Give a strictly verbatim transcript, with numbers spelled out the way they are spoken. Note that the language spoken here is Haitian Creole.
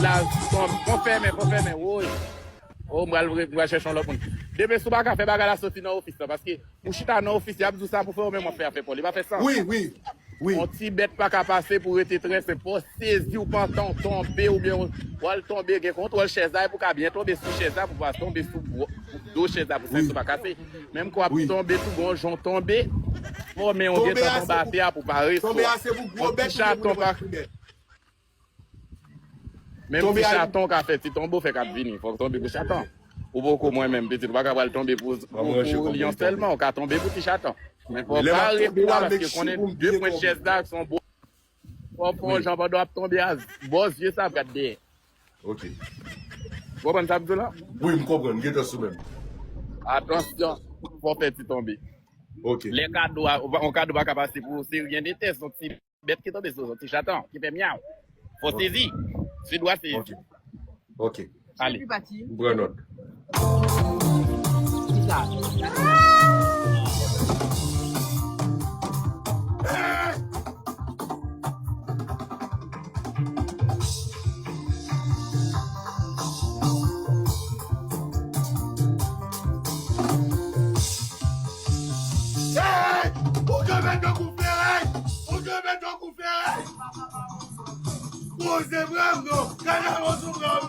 la, fon, fon fèmen, fon fèmen, woy. O, m pral, m pral chèche yon lòt moun. Demen si w pa ka fè bagay la, soti nan ofis la, paske ou chita nan ofis, y ap di w sa pou fè, ou menm w ap fè afè pa w. Li pa fè sans. Wi, wi, wi. Yon ti bèt pa ka pase pou rete trese. Fò w sezi, w pantan, w tonbe, oubyen w, w al tonbe, gen kontwòl chèz la, epi w ka byen tonbe sou chèz la, pou w pa tonbe sou bò, do chèz la, pou senti w pa kase. Menm kan w ap tonbe tou, gon jan w tonbe, fò men w gentan tonbe atè a pou w pa rete. Tonbe a se pou gwo bèt, oubyen pou nenpòt ti bèt. Menm ti chaton ka fè ti tonbe, w fè k ap vini. Fòk tonbe pou chaton. Ou poko mwen menm, pitit, ou pa ka pral tonbe pou, pou, pou lyon sèlman, ou ka tonbe pou ti chaton. Men fò w pare pou a, paske konnen de pwen chèz la, se yon bon. Fò w fè yon jan pandan w ap tonbe a, bò zye sa ap gad dèyè. Ok. Ou konprann sa m di w la? Wi, m konprann, m gentan sou menm. Atansyon, fò w fè ti tonbe. Ok. Lè kado a, yon kado pa ka pase pou ou, se ryen de tè, se yon ti bèt ki tonbe sou ou, ti chaton, ki fè myaw. Fò sezi. Se dwa sezi. Ok. Ok. Ale. M pran nòt. Hey! Ou kanpe tankou ferèy! Ou kanpe tankou ferèy! Poze pran m non! Gade yon sou pran m